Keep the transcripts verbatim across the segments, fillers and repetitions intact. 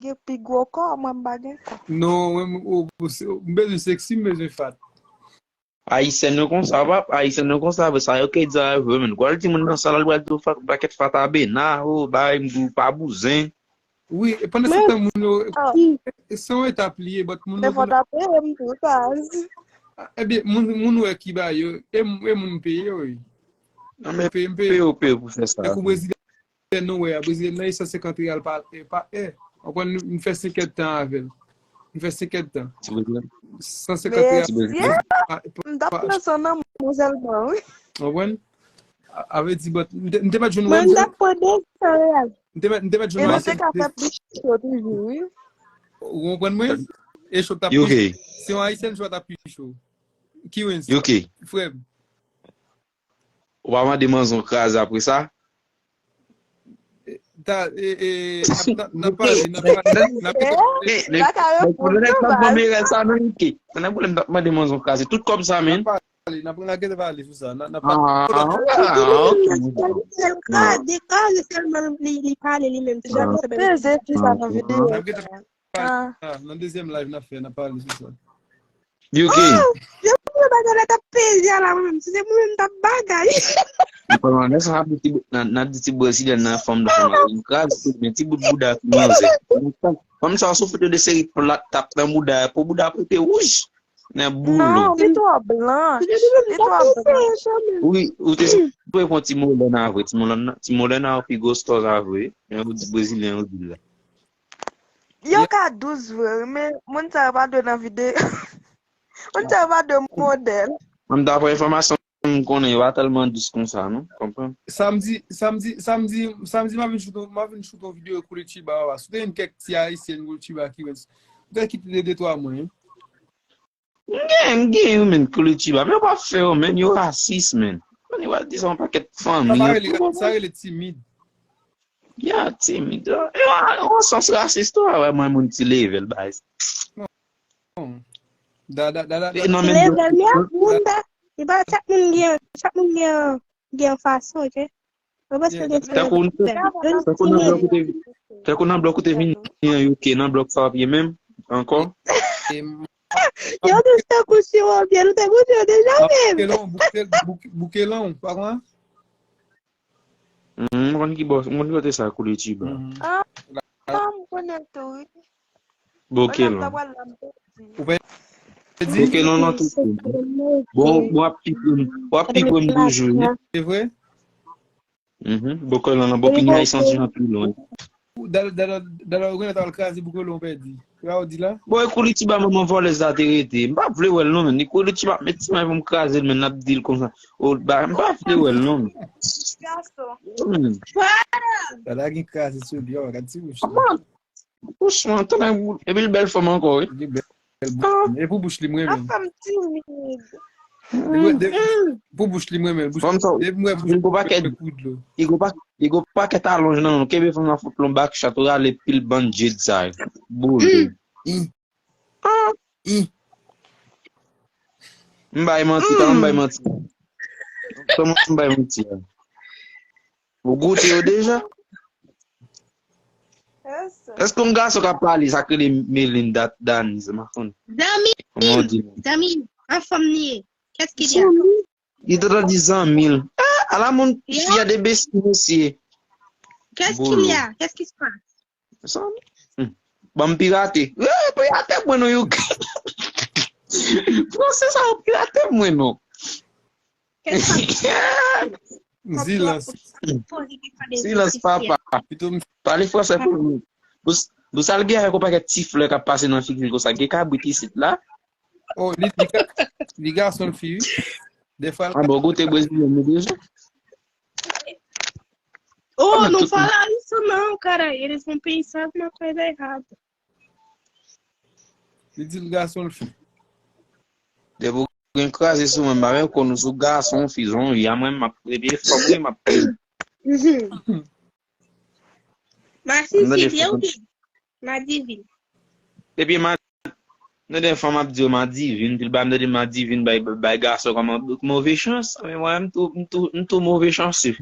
gen pi gwo kò, mwen m pa gen kò. Non, mwen, m, o, m se- m bezwen seksi, m bezwen fat. Ayisyen nou konsa, pap. Ayisyen nou konsa, vre sa yo ke di a vre, men. Gwa l di moun nan sal al pral di w fat, pakèt fat a bena, o, bay m di w pa bouzen. Wi, e pandan se tan moun yo, e se yon etap li ye, but moun yo Men fò ta peye m tou, baz. Ebyen, moun, moun wè ki ba yo, e, m- e moun peye yo, wi. Non, men Peye m peye peye. Yo peye pou fè sa. Tankou Brezilyen nou wè a, Brezilyen nan e san senkant reyal pa, e, pa è. Ou konprann, m fè senk èdtan avè l. M fè senk èdtan. Ti Brezilyen. San senkant reyal. Mesye, pa- m t ap pran san nan mwen sèlman, wi. Ou konprann? A- A vle di, but, m te- m te mèt jwenn Mwen, m t Wendyy. ap pran de san reyal. M te mèt- m te mèt jwenn E mwen te Wendyy. ka fè plis cho toujou, wi. Ou konprann mwen? E cho t ap Yo, pi ok. cho. Si yon Ayisyen cho t ap pi cho. Ki Wendyy? Yo, ok. Frè m. Ou pa mande manzon kraze apre sa? Ta, e, e, n ap- n ap- n ap pale, n ap pale, n ap pale. Hey, nèg, Baka nèg reponn pwolèt nou, pa baz. ban merèl sa non, Ricky. Nan pwolèt m t ap mande manzon kraze tout kòb sa, men. N ap pale, n ap- n ap gen pale sou sa. N ap- n ap- Ah, ah, ok. Kraze, kraze sèlman li, li pale li menm. Se jan sa Peze fi sa nan videyo. N ap gen Ah. Ah, nan dezyèm live n ap fè, n ap pale sou sa. Yo, ok. Oh! Se pou yo bagay la t ap peze a la mwen menm. Si se mwen menm m t ap bagay. Pandan lè sa, n ap di ti bout- n a- n ap di ti Brezilyen nan fanm nan fanm nan kraze, men ti bout bouda ki manzè. Fanm sa sou foto de seri plat tap nan bouda, pou bouda pou te wouj. Nan boulon. Non, li twò blanch. Li twò blanch. Wi, ou te sou pran ti molè nan vre, ti molè nan, ti molè nan pi gwo stòz a vre. Men ou di Brezilyen, ou di la. Yo ka dous vre, wi, men moun sa yo pa dwe nan videyo. Moun sa yo pa dwe modèl. Mwen, daprè enfòmasyon m konnen, yo pa tèlman dous konsa, non? Konprann? Samdi, samdi, samdi, samdi, m a vin choute, m a vin choute yon videyo Koulitiba, papa. Si w te jwenn kèk ti Ayisyen Koulitiba ki wè, ou te kite de, de twa mwen, hein. M gen, m gen yo, men, Koulitiba. Men yo pa fè yo, men, yo rasis, men. Men yo pa di sa yon pakèt fanmi. Sa rele, sa rele timid. Ya, timid. Yo, yo, yon sans rasis tou, a wè mwen moun ti level, baz. Da, da, da, da, E non, men Level, men ap moun da. E pa chak moun gen, chak moun gen, gen fason, ok? Mwen panse gen Tankou, tankou nan blòk ou te, tankou nan blòk ou te vini an, yo ke nan blòk sa w ap ye menm, ankò? Yo dous tankou siwo byen, nou te goute yo deja menm. Boukelon, bouke, bouke, boukelon, pa konn? M konn ki bò, m konn ki kote sa Koulitiba. Ah, m konnen tou, wi. Boukelon. Ou pèdi? Boukelon nan tout. Bon, w ap pike m, w ap pike m toujou, wi. Se vre? Mhm. Boukelon nan Boukelon ay santi anpil, wi. Dalo, dalo, dalo, ou genlè t al kraze Boukelon, pèdi. Sa w di la? Bon, e Koulitiba manman vòlèz la te rete. M pa vle wè l non, men. Ni Koulitiba, met ti may pou m kraze l, men n ap di l konsa. O, ba, m pa vle wè l non, men. Gason. Hmm. Dada gen kraze sou li, oh, gad ti bouch. Franchman, tonnè, epi l bèl fanm ankò, wi. Li bèl bouch. E pou bouch li, m renmen. Fanm timid. Depi- depi- Pou bouch li, m renmen. Bouch Fanm sa, depi m wè bouch li gon pakèt, kou dlo. li gon pa-, li gon pakèt alonj nan, non. Kenbe fanm nan fout lon bak chat, ou rale pil bann djed sa. Boule. Ih. Ah. Ih. M bay manti, kòman m bay manti? Kòman m bay manti a? Ou goute yo deja? Èske yon gason k ap pale, sa k rele Melinda Daniz, m pa konn. Zanmi, Kòman w di? Zanmi, an fanm li ye. Qu'est-ce qu'il y a? Li te di zanmi l. Ah, ala moun fi a de besi, mesye. Qu'est-ce qu'il y a? Qu'est-ce qui se passe? Zanmi. Hmm. Ban m pirate. Eh, pirate mwen non, yo. Franse sa, pirate mwen non. Silans. Silans, papa. Pito m- Pale franse pou nou. Pou, pou sa l gen avèk yon pakèt ti flè k ap pase nan figi l konsa. Gen kabrit isit la. Oh, li, li, ga- li gason l fi, wi. Defwa l Ah, bon, goute brezilyen nou deja. Oh, não fala isso não, cara. Eles vão pensar uma coisa errada. Li di l gason l fi. Depi w gen kraze sou mwen, m pa menm konn ou sou gason, fi, zon, ya mwen, m ap, epi e fanm, wi, m ap. Uhum. Mas se viu que Madivin. Epi ma, m tande fanm ap di yo Madivin, pil ba m tande Madivin bay, bay gason kòman move chans. Men mwen, m tou, m tou, m tou move chanse.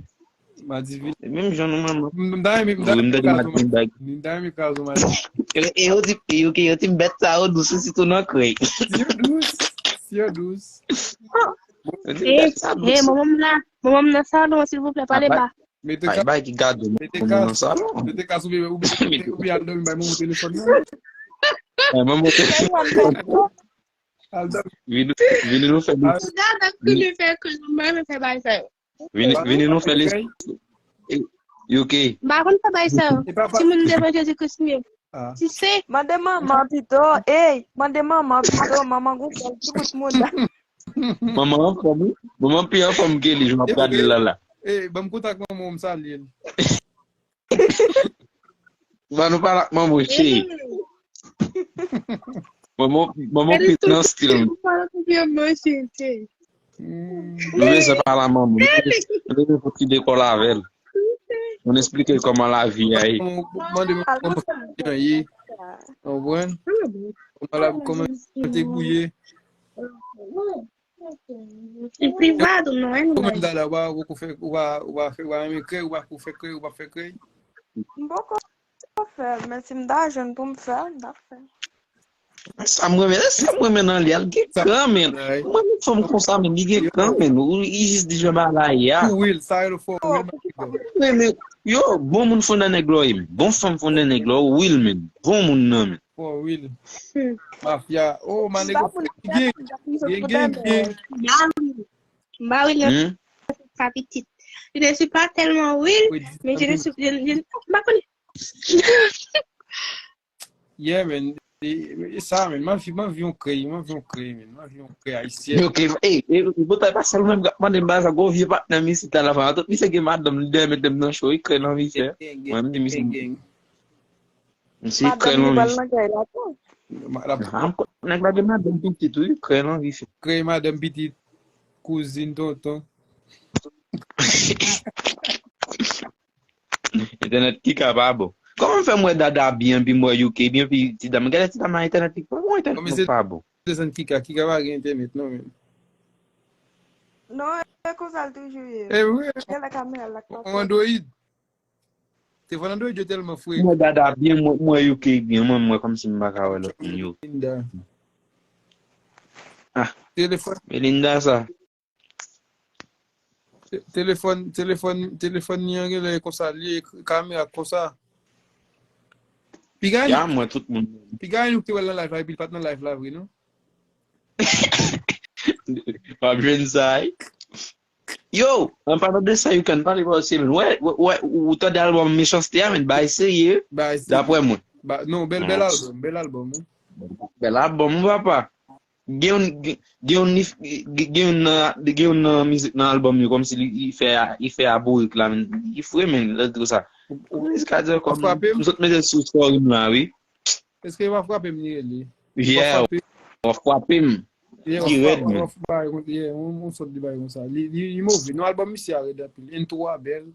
Madivin. Menm jan nou manman. M ta renmen, m ta Wi, m renmen tande kraze w Madivin bag. Madivin. M ta renmen kraze w Madivin. E e yo di e yo ke yo ti bèt sa yo dous sitou nan krèy. Si yo dous, si yo dous. Yo ti Hey, bèt sa hey, dous. Manman m nan, manman m nan salon, silvouplè, pale ba. Mete Bay ka, bay ki gade mete moun ka, nan salon. Mete ka sou bebe, ou byen, ou byen al dòmi bay manman telefòn nan. Ay, manman Al dòmi. vini vini nou fè Al- Gade ak kou li fè kou, mwen mwen fè bay sa yo. vini vini nou fè li yo ke M pa konn fè bay sa yo. E papa. Timoun devan Jezi Kris m ye. Ah. Si se Mande manman pito. Ey, mande manman pito. Manman gon kòl sou tout moun la. Manman anfòm wi. Manman pi anfòm ke li jan ap gade l la la. Eh, ban m kontak manman m salye l. Ban nou pale ak manman cheri. Manman manman pi nan stil. Pale pou byen manje, cheri. Hmm. Nou bezwen pale ak manman. Nou bezwen fè ti dekòl avè l. Nou esplike l kòman lavi a ye. Mande m kòman jan ye. Konprann? Kòman la kòman te gouye. E privado, non é? Ou menm dada, ou pa ou pa fè ou pa ou pa fè ou pa renmen krèy, ou pa ou fè krèy, ou pa fè krèy. M poko fè l, men si m ta jwenn pou m fè l, m ta fè l. Sa m renmen, sa m renmen nan li a, li gen kran men. Mwen menm fanm konsa men li gen kran men. Ou li jis di jan bagay a. Pou Will, sa yo fò Will. Mwen renmen yo, bon moun fondè nèg lò ye. Bon fanm fondè nèg lò, Will men. Bon moun nan men. Fò Will. Mafya. Oh, ma nèg gen gen gen gen. Mari nan sa pitit. Je ne suis pas tellement Will, mais je ne suis je ne- je ne- je ne- Yeah, man. E, e, e sa, man. M anvi, m anvi yon krèy, m anvi yon krèy, man. M anvi yon krèy ayisyen. Ok, e, e, e, botay pa sèl mwen k ap mande m bagay sa, gwo vye patnè m isit la, la, tout misye gen madanm, li dèyè mete m nan cho, wi, krèy nan vye fè. Mwen, m di misye, misye krèy nan vye fè. Ma- la- Ah, m konn nèg la gen madanm pitit, wi, krèy nan vye fè. Krèy madanm pitit, kouzin, tonton. Entènèt Kika pa bon. Kòman m fè m wè Dada byen, pi m wè U K byen, pi ti dam? Gade ti dam nan entènèt li pa bon, entènèt mwen pa bon. Desann Kika, Kika pa gen entènèt, non, men. Non, e konsa l toujou ye. E vre, Gade kamera l la k pa on Android. Telefòn Android yo tèlman fre. M wè Dada byen, m wè, m wè U K byen, mwen, m wè kòmsi m pa ka wè lòt moun yo. Linda. Ah. Telefòn, Melinda sa. te- telefòn, telefòn, telefòn li an genlè konsa, li kamera konsa. Piga Ya, mwen, tout moun. Piga nou te wè l nan live la, epi l pa t nan live la vre, non? W ap jwenn sa, wi. Yo, an palan de sa, you can pale about se, men. Wè, wè, wè, ou tande albòm Mechanste a, men, bay serye, Bay serye. Daprè mwen. Ba, non, bèl, bèl albòm, bèl albòm, wi. Bèl albòm, wi, papa. Gen yon, gen gen yon nif- gen gen yon nan, gen yon nan mizik nan albòm yo, kòmsi li, li fè, li fè a bourik la, men, li fre, men, lè l di sa. Kòman li ka di ankò, Frape m. M sot mete l sou story m la, wi. Èske yo pa frape m, li rele? Yeah, w ap frape m. Yeah, Ki w rèd, frape, men. W frape, yeah, yon, yon sòt de bagay konsa. Li, li, li move. Non, albòm misye a rèd anpil. Intro a bèl.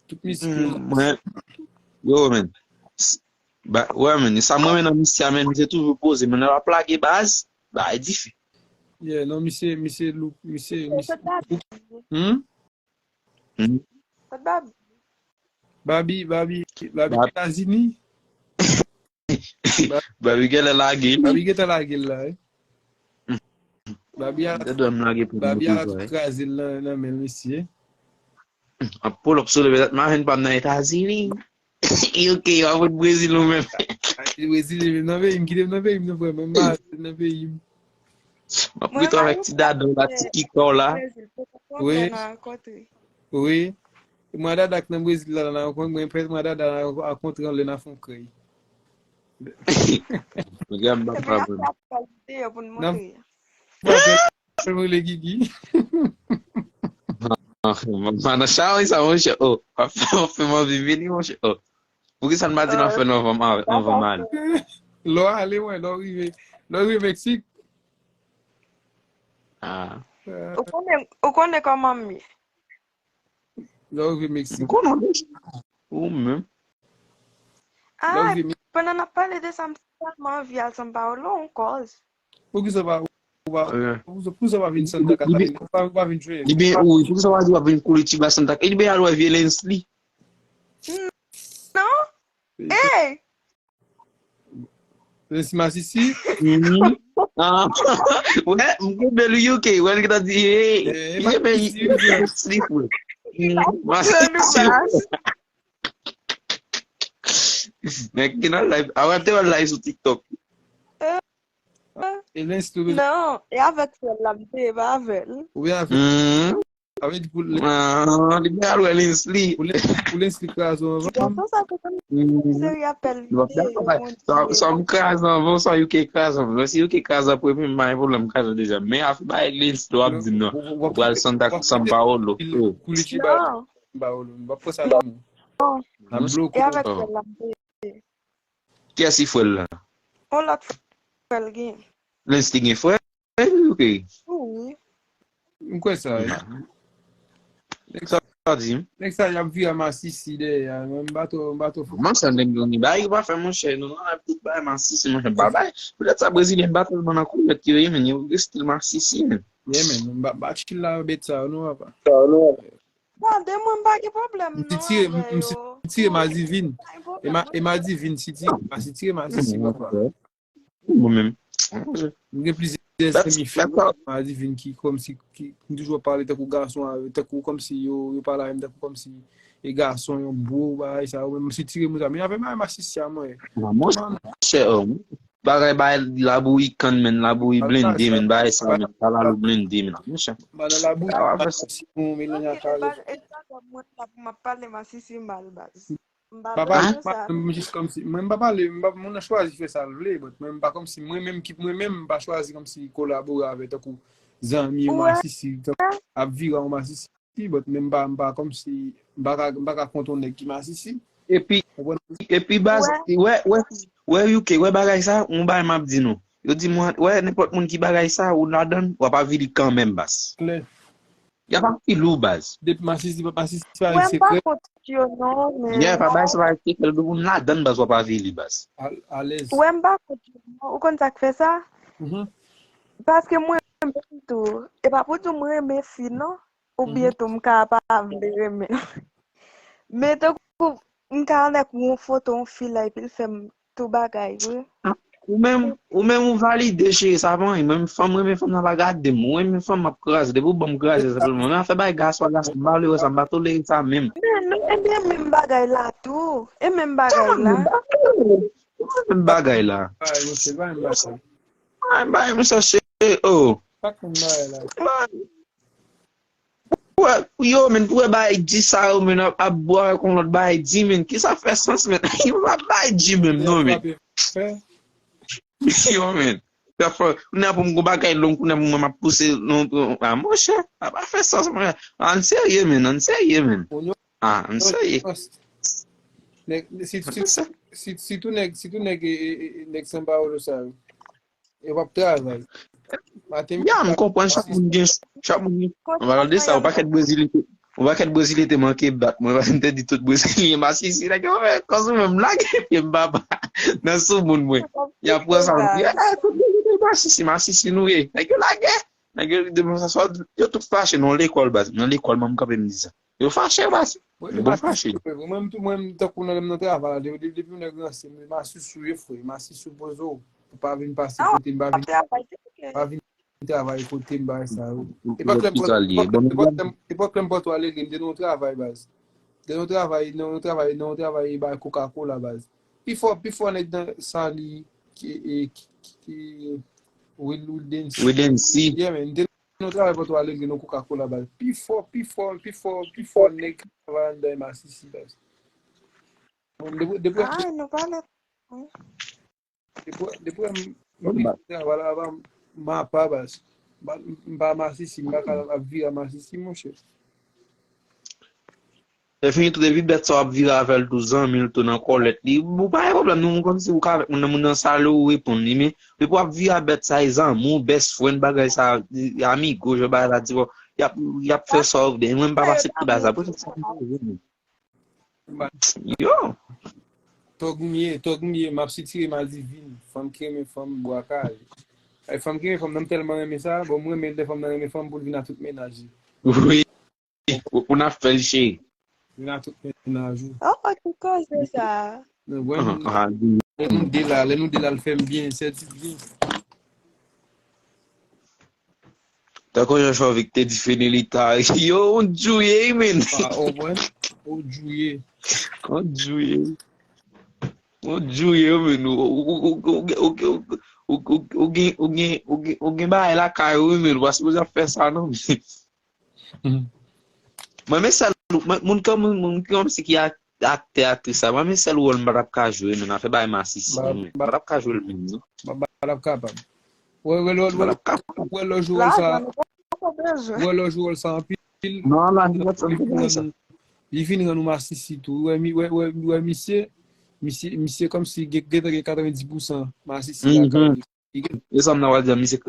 Tout mizik yo. Mm, mwen, yo, men. S- Ba, wè, men, sa mwen men nan misye a, men, misye toujou poze, men lè l ap lage baz, bagay dife. Yeah, non, misye, misye look, misye, misye. Kot Babi? Hmm? Hmm. Kot Babi? Babi, Babi, Babi Bab- Etazini. Babi genlè lage, wi. Babi gentan lage l la, wi. Babi a, Te dwe m lage pou Babi mwen a toujou, wi. Kraze l nan, nan men l, mesye. Ap pull up sou le, petèt marin pa m nan Etazini. U K, w ap fout Brezil ou menm. Brezil, men nan peyi m, kite m nan peyi m, non, frè, men m nan peyi m. M ap pito avèk ti dada w la, ti kika w la. Wi. Wi. Mwen dada k nan Brezil la, la, mwen pèt mwen dada la, a kontre anlè nan fon krèy. Mwen gen m pa pa mwen. Nan fon krèy, mwen le Gigi. Manan chaw sa, monchè. Oh, w ap fè m anvi vini, monchè. Oh. Poukisa n pa di n ap fè l anvan m ale? Anvan m ale. Lè w ale, mwen, lè w rive, lè w rive Meksik. Ah. Eh, Ou konnen, ou konnen kòman m ye. Lè w rive Meksik. M konnen w deja. Ou menm. Lè w Ah, rive Meksik. Pandan n ap pale de sa, m tèlman anvi al São Paulo, on kòz. Poukisa w pa, pa, pou sa w pa vin Santa Catarina, ou pa, ou pa vin jwe. Li byen, wi, pou sa w pa di w ap vin Curitiba, Santa Catarina, li byen al wè vye Lens li. Non. Hey! Lens masisi? Ah, wè, m konn bèl U K, wè, li ta di, hey, hey, men, Lens li fwe. Masisi. Nèg ki nan live. Avan te wè live sou TikTok. E Lens tou bezwen. Non, e avèk frè l la m te, e pa avè l. Ou byen avè l. Sa vle di pou Lens. Ah, li byen al wè Lens li. Pou Lens, pou Lens li kraze w anvan. Gason sa te konn seri apèl Sa m kraze anvan, sa U K kraze anvan. Si U K kraze an premye, m pa gen pwoblèm kraze an dezyèm. Men afè bay Lens li w ap di m nan. Ou pral Santa San Paolo. Curitiba. San Paolo. M pa pran sa nan men. N ap bloke. E avèk frè l la m te. Kiyès ki frè l la? On lòt frè l gen. Lens li gen frè? Wi. Wi. M kwè sa. Wi. Sa w di m? Nèg sa y ap vire a masisi dèyè a. Mwen m pa twò, m pa twò fò. Kòman sa nèg yo gen bagay yo pa fè monchè? Nou nan tout bagay masisi monchè. M pa bay. Poutèt sa brezilyen m pa tèlman nan koulèt yo ye men yo gen stil masisi men. Ye men, m pa, m pa chill la bèt sa yo non papa. Bon, de mwen m pa gen pwoblèm non. M sitire, m sitire madivin. E madivin sitire, pa sitire masisi papa. Mwen menm. M gen plizyè zanmi fi madivin ki kòmsi ki m toujou pale tankou gason avè tankou kòmsi yo yo pale avè m tankou kòmsi e gason yon bro bagay sa yo men m sitire moun sa men avè m avè masisi a mwen. Monchè bagay bay labouyi kann men labouyi blende men bagay sa men pa lalou blende men monchè. Ba nan labouyi si yon melanje a kare. Mwen la pou m ap pale masisi mal baz. Papa, m jis kòmsi mwen m pa pale, m pa moun nan chwazi fè sa l vle, but mwen m pa kòmsi mwen menm ki mwen menm m pa chwazi kòmsi kolabore avè tankou zanmi yon masisi, tankou ap vire yon masisi, but men m pa m pa kòmsi m pa ka m pa ka kont yon nèg ki masisi. Epi epi baz wè wè wè U K wè bagay sa yon bagay m ap di nou. Yo di mwen wè nenpòt moun ki bagay sa ou ladann w ap avili kanmenm baz. Klè. Y ap ap fil ou baz. Depi masisi pa masisi pa sekrè. Yo non men. Yeah pa bay sa pa sekrè depi moun ladann baz w ap avili baz. Alèz. Wè m pa kont yo non. Ou konn sa k fè sa? Paske mwen menm tou e pa pou di m renmen fi non. Oubyen tou m ka pa vle renmen. Men tankou m ka anlè kou yon foto yon fi la epi l fè m tou bagay vre. Ou menm ou menm ou valide cheri sa pa anyen. Mwen fanm renmen fanm nan pa gade m. Ou renmen fanm m ap kraze. Depi ou ban m kraze se pou mwen. Men afè bay gason a gason m pa vle wè sa m pa tolere sa menm. Men non e byen menm bagay la tou. E menm bagay la. Menm bagay la. Ay monchè bay m bagay. Ay bay m chache oh. Sa k menm bagay la. Wè, yo menm pou wè bagay di sa yo menm ap ap bwè avèk yon lòt bagay di menm ki sa fè sans menm yo pa bay di menm non menm yo menm kounya pou m gon bagay long kounya pou mwen m ap pouse non a monchè sa pa fè sans mwen ann serye menm ann serye menm a ann serye sitou nèg sitou nèg nèg sanpawolo sa yo Yo p ap travay. Maten m. Ya, m konprann chak moun gen chak moun gen. An palan de sa, yon pakèt Brezilyen te yon pakèt Brezilyen te manke bat mwen paske m te di tout Brezilyen masisi nèg yo fè kòz ou menm lage pye m papa nan soumoun mwen. Y ap pran sa m di ah tout Brezilyen masisi masisi nou ye nèg yo lage nèg yo depi sa swa yo tout fache nan lekòl baz nan lekòl mwen m kanpe m di sa. Yo fache baz. Yo bon fache. Mwen menm tou mwen menm tankou nan lè m nan travay la depi yon nèg ranse m masisi w ye frè masisi w poze w pou pa vin pase kote m pa vin pa vin travay kote m bagay sa yo. Epòk lè m pòt epòk lè m pòt w ale gen m te nan yon travay baz. Te nan yon travay nan yon travay nan yon travay bay Coca Cola baz. Pi fò pi fò nèg nan sali ki ki ki Wildensi. Wildensi. Yeah man. M te nan yon travay pòt w ale gen yon Coca Cola baz. Pi fò pi fò pi fò pi fò nèg ki travay anndan e masisi baz. Depi depi. Ay nou pa nèt. Depi depi m travay la ava m apa baz. M pa masisi m pa ka ap vire a masisi monchè. Lè fini tou depi bèt sa w ap vire avè l tou zanmi l tou nan kòlèt li ou pa gen pwoblèm non kòmsi ou ka avèk moun nan moun nan sale ou reponn li men depi w ap vire a bèt sa e zanmi w best friend bagay sa amigo jan bagay la di w y ap y ap fè sa w vle mwen m pa pase ti bagay sa pou sa m pa vle. Yo. Tòg m ye, tòg m ye, m ap sitire madivin, fanm ki renmen fanm bwa kale. Ay, fanm ki renmen fanm nan, m tèlman renmen sa. Bon, mwen renmen lè fanm nan renmen fanm pou l vin a tout mennaj li. Wi. Pou, pou n ap fè l cheri. Vin a tout mennaj ou. Oh, ki koze sa? Lè nou de la, lè nou de la, l fè m byen, sèdi byen. Tankou jan Chovik te di Fenelita, yo, on djouye, men. Ah, oh, mwen, on djouye. On djouye. On djouye, men. Ou gen bagay lakay ou, men. Ou pa sipoze ap fè sa, non, men. Mwen, men sèl, moun kòm, moun kòm si ki aktè, aktris sa, mwen, men sèl wòl m pa t ap ka jwe, men afè bay masisi, men. M pa t ap ka jwe l menm, non. M pa t ap kapab. Wè, wè, lè, wè, lè w jwe wòl sa, wè, lè w jwe wòl sa anpil. Non, la, li pa t sa. Li vin rann ou masisi tou. Wè, wè, wè, wè, misye, misye, misye kòmsi gen, gen, gen katrevenndis pousan masisi lakay li. E sa m nan wè di, misye,